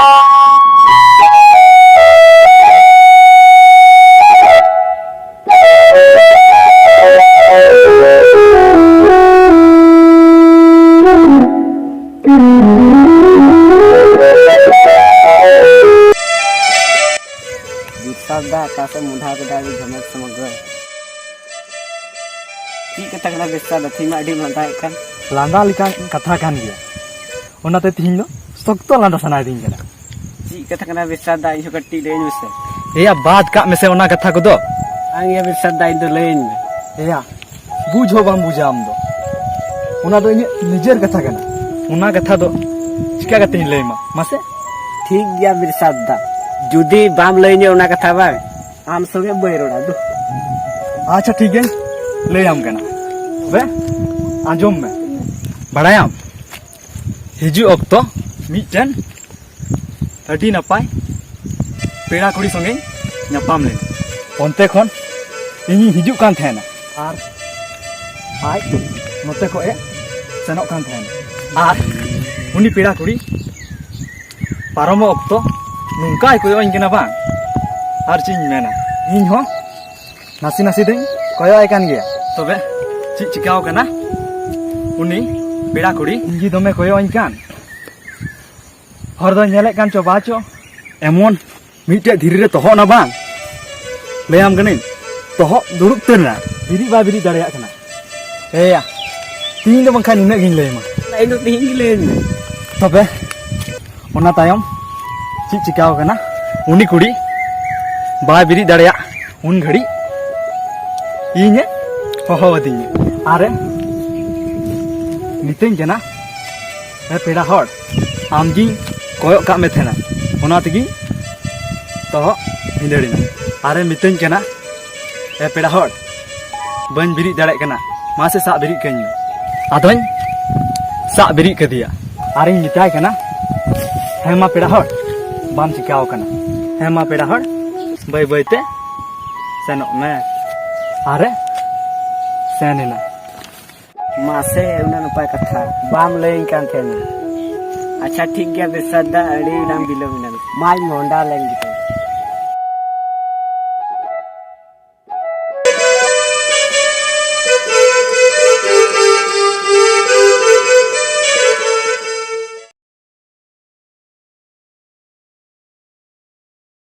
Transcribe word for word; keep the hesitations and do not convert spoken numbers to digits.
ᱵᱤᱨᱥᱟ ᱫᱟ ᱚᱠᱟ ᱥᱮᱫ ᱢᱚᱰᱷᱟ ᱠᱮᱫᱟ, ᱟᱹᱰᱤ ᱡᱷᱚᱢᱮᱞ ᱥᱚᱢᱚᱜᱽᱨᱚ᱾ ᱪᱮᱫ ᱠᱟᱛᱷᱟ ᱠᱟᱱᱟ ᱵᱤᱨᱥᱟ ᱫᱟ? ᱛᱮᱦᱮᱧ ᱢᱟ ᱟᱹᱰᱤᱢ ᱞᱟᱸᱫᱟᱭᱮᱫ ᱠᱟᱱ᱾ ᱞᱟᱸᱫᱟ ᱞᱮᱠᱟᱱ ᱠᱟᱛᱷᱟ ᱠᱟᱱ ᱜᱮᱭᱟ, ᱚᱱᱟᱛᱮ ᱛᱮᱦᱮᱧ ᱫᱚ ᱥᱚᱠᱛᱚ ᱞᱟᱸᱫᱟ ᱥᱟᱱᱟᱭᱮᱫᱤᱧ ᱠᱟᱱᱟ᱾ ᱪᱮᱫ ᱠᱟᱛᱷᱟ ᱠᱟᱱᱟ ᱵᱤᱨᱥᱟ ᱫᱟ? ᱤᱧᱦᱚᱸ ᱠᱟᱹᱴᱤᱡ ᱞᱟᱹᱭᱟᱹᱧ ᱢᱮᱥᱮ᱾ ᱮᱭᱟ, ᱵᱟᱫ ᱠᱟᱜ ᱢᱮᱥᱮ ᱚᱱᱟ ᱠᱟᱛᱷᱟ ᱠᱚᱫᱚ᱾ ᱵᱟᱝ ᱭᱟ ᱵᱤᱨᱥᱟ ᱫᱟ, ᱤᱧ ᱫᱚ ᱞᱟᱹᱭᱟᱹᱧ ᱢᱮ᱾ ᱮᱭᱟ, ᱵᱩᱡᱽ ᱦᱚᱸ ᱵᱟᱢ ᱵᱩᱡᱟ ᱟᱢ ᱫᱚ᱾ ᱚᱱᱟ ᱫᱚ ᱤᱧᱟᱹᱜ ᱱᱤᱡᱮᱨ ᱠᱟᱛᱷᱟ ᱠᱟᱱᱟ᱾ ᱚᱱᱟ ᱠᱟᱛᱷᱟ ᱫᱚ ᱪᱤᱠᱟ ᱠᱟᱛᱮᱧ ᱞᱟᱹᱭ ᱟᱢᱟ ᱢᱟᱥᱮ? ᱴᱷᱤᱠ ᱜᱮᱭᱟ ᱵᱤᱨᱥᱟ ᱫᱟ, ᱡᱩᱫᱤ ᱵᱟᱢ ᱞᱟᱹᱭᱟᱹᱧᱟ ᱚᱱᱟ ᱠᱟᱛᱷᱟ ᱵᱟᱝ, ᱟᱢ ᱥᱚᱸᱜᱮ ᱵᱟᱹᱧ ᱨᱚᱲᱟ ᱫᱩ᱾ ᱟᱪᱪᱷᱟ, ᱴᱷᱤᱠ ᱜᱮᱭᱟᱧ ᱞᱟᱹᱭᱟᱢ ᱠᱟᱱᱟ᱾ ᱛᱚᱵᱮ ᱟᱸᱡᱚᱢ ᱢᱮ᱾ ᱵᱟᱲᱟᱭᱟᱢ, ᱦᱤᱡᱩᱜ ᱚᱠᱛᱚ ᱢᱤᱫᱴᱮᱱ ᱟᱹᱰᱤ ᱱᱟᱯᱟᱭ ᱯᱮᱲᱟ ᱠᱩᱲᱤ ᱥᱚᱸᱜᱮᱧ ᱧᱟᱯᱟᱢ ᱞᱮᱱᱟ᱾ ᱚᱱᱛᱮ ᱠᱷᱚᱱ ᱤᱧᱤᱧ ᱦᱤᱡᱩᱜ ᱠᱟᱱ ᱛᱟᱦᱮᱱᱟ ᱟᱨ ᱟᱡ ᱱᱚᱛᱮ ᱠᱷᱚᱱ ᱮ ᱥᱮᱱᱚᱜ ᱠᱟᱱ ᱛᱟᱦᱮᱱᱟ᱾ ᱟᱨ ᱩᱱᱤ ᱯᱮᱲᱟ ᱠᱩᱲᱤ ᱯᱟᱨᱚᱢᱚᱜ ᱚᱠᱛᱚ ᱱᱚᱝᱠᱟᱭ ᱠᱚᱭᱚᱜ ᱟᱹᱧ ᱠᱟᱱᱟ ᱵᱟᱝ, ᱟᱨ ᱪᱮᱫ ᱤᱧ ᱢᱮᱱᱟ, ᱤᱧ ᱦᱚᱸ ᱱᱟᱥᱮ ᱱᱟᱥᱮ ᱫᱚᱧ ᱠᱚᱭᱚᱜ ᱟᱭ ᱠᱟᱱ ᱜᱮᱭᱟ᱾ ᱛᱚᱵᱮ ᱪᱮᱫ ᱪᱤᱠᱟᱹᱣ ᱠᱟᱱᱟ? ᱩᱱᱤ ᱯᱮᱲᱟ ᱠᱩᱲᱤ ᱤᱧ ᱜᱮ ᱫᱚᱢᱮ ᱠᱚᱭᱚᱜ ᱟᱹᱧ ᱠᱟᱱ᱾ ᱦᱚᱨ ᱫᱚᱭ ᱧᱮᱞᱮᱫ ᱠᱟᱱ ᱪᱚ ᱵᱟ ᱪᱚ, ᱮᱢᱚᱱ ᱢᱤᱫᱴᱮᱡ ᱫᱷᱤᱨᱤ ᱨᱮ ᱛᱚᱦᱚᱵ ᱮᱱᱟ ᱵᱟᱝ, ᱞᱟᱹᱭᱟᱢ ᱠᱟᱹᱱᱟᱹᱧ, ᱛᱚᱦᱚᱵ ᱫᱩᱲᱩᱵ ᱩᱛᱟᱹᱨ ᱮᱱᱟ, ᱵᱮᱨᱮᱫ ᱵᱟᱭ ᱵᱮᱨᱮᱫ ᱫᱟᱲᱮᱭᱟᱜ ᱠᱟᱱᱟ᱾ ᱮᱭᱟ, ᱛᱤᱦᱤᱧ ᱫᱚ ᱵᱟᱝᱠᱷᱟᱱ ᱱᱤᱱᱟᱹᱜ ᱜᱤᱧ ᱞᱟᱹᱭ ᱟᱢᱟ᱾ ᱤᱧ ᱫᱚ ᱛᱤᱦᱤᱧ ᱜᱮ ᱞᱟᱹᱭᱟᱹᱧ ᱢᱮ᱾ ᱛᱚᱵᱮ ᱚᱱᱟ ᱛᱟᱭᱚᱢ ᱪᱮᱫ ᱪᱤᱠᱟᱹᱣ ᱠᱟᱱᱟ? ᱩᱱᱤ ᱠᱩᱲᱤ ᱵᱟᱭ ᱵᱮᱨᱮᱫ ᱫᱟᱲᱮᱭᱟᱜ ᱩᱱ ᱜᱷᱟᱹᱲᱤᱡ ᱤᱧᱮ ᱦᱚᱦᱚ ᱟᱹᱫᱤᱧᱟ ᱟᱨᱮ ᱢᱤᱛᱟᱹᱧ ᱠᱟᱱᱟ, "ᱮ ᱯᱮᱲᱟ ᱦᱚᱲ, ᱟᱢᱜᱤᱧ ᱠᱚᱭᱚᱜ ᱠᱟᱜ ᱢᱮ ᱛᱟᱦᱮᱱᱟ, ᱚᱱᱟ ᱛᱮᱜᱮ ᱛᱚᱦᱚᱵ ᱵᱷᱤᱸᱫᱟᱹᱲ ᱮᱱᱟ᱾" ᱟᱨᱮ ᱢᱤᱛᱟᱹᱧ ᱠᱟᱱᱟ, "ᱮ ᱯᱮᱲᱟ ᱦᱚᱲ, ᱵᱟᱹᱧ ᱵᱮᱨᱮᱫ ᱫᱟᱲᱮᱭᱟᱜ ᱠᱟᱱᱟ, ᱢᱟᱥᱮ ᱥᱟᱵ ᱵᱮᱨᱮᱫ ᱠᱟᱹᱧ ᱢᱮ᱾" ᱟᱫᱚᱧ ᱥᱟᱵ ᱵᱮᱨᱮᱫ ᱠᱮᱫᱮᱭᱟ ᱟᱨᱤᱧ ᱢᱮᱛᱟᱭ ᱠᱟᱱᱟ, "ᱦᱮᱸ ᱢᱟ ᱯᱮᱲᱟ ᱦᱚᱲ, ᱵᱟᱢ ᱪᱤᱠᱟᱹᱣ ᱠᱟᱱᱟ, ᱦᱮᱸ ᱢᱟ ᱯᱮᱲᱟ ᱦᱚᱲ, ᱵᱟᱹᱭ ᱵᱟᱹᱭ ᱛᱮ ᱥᱮᱱᱚᱜ ᱢᱮ᱾" ᱟᱨᱮ ᱥᱮᱱ ᱮᱱᱟ᱾ ᱢᱟᱥᱮ, ᱩᱱᱟᱹᱜ ᱱᱟᱯᱟᱭ ᱠᱟᱛᱷᱟ ᱵᱟᱢ ᱞᱟᱹᱭᱟᱹᱧ ᱠᱟᱱ ᱛᱟᱦᱮᱱᱟ᱾ ᱟᱪᱪᱷᱟ, ᱴᱷᱤᱠ ᱜᱮᱭᱟ ᱵᱮᱥᱟᱫᱟ, ᱟᱹᱰᱤ ᱞᱟᱝ ᱵᱤᱞᱚᱢ ᱮᱱᱟ᱾ ᱢᱟᱧ ᱢᱚᱦᱰᱟ ᱞᱮᱱ ᱜᱮ᱾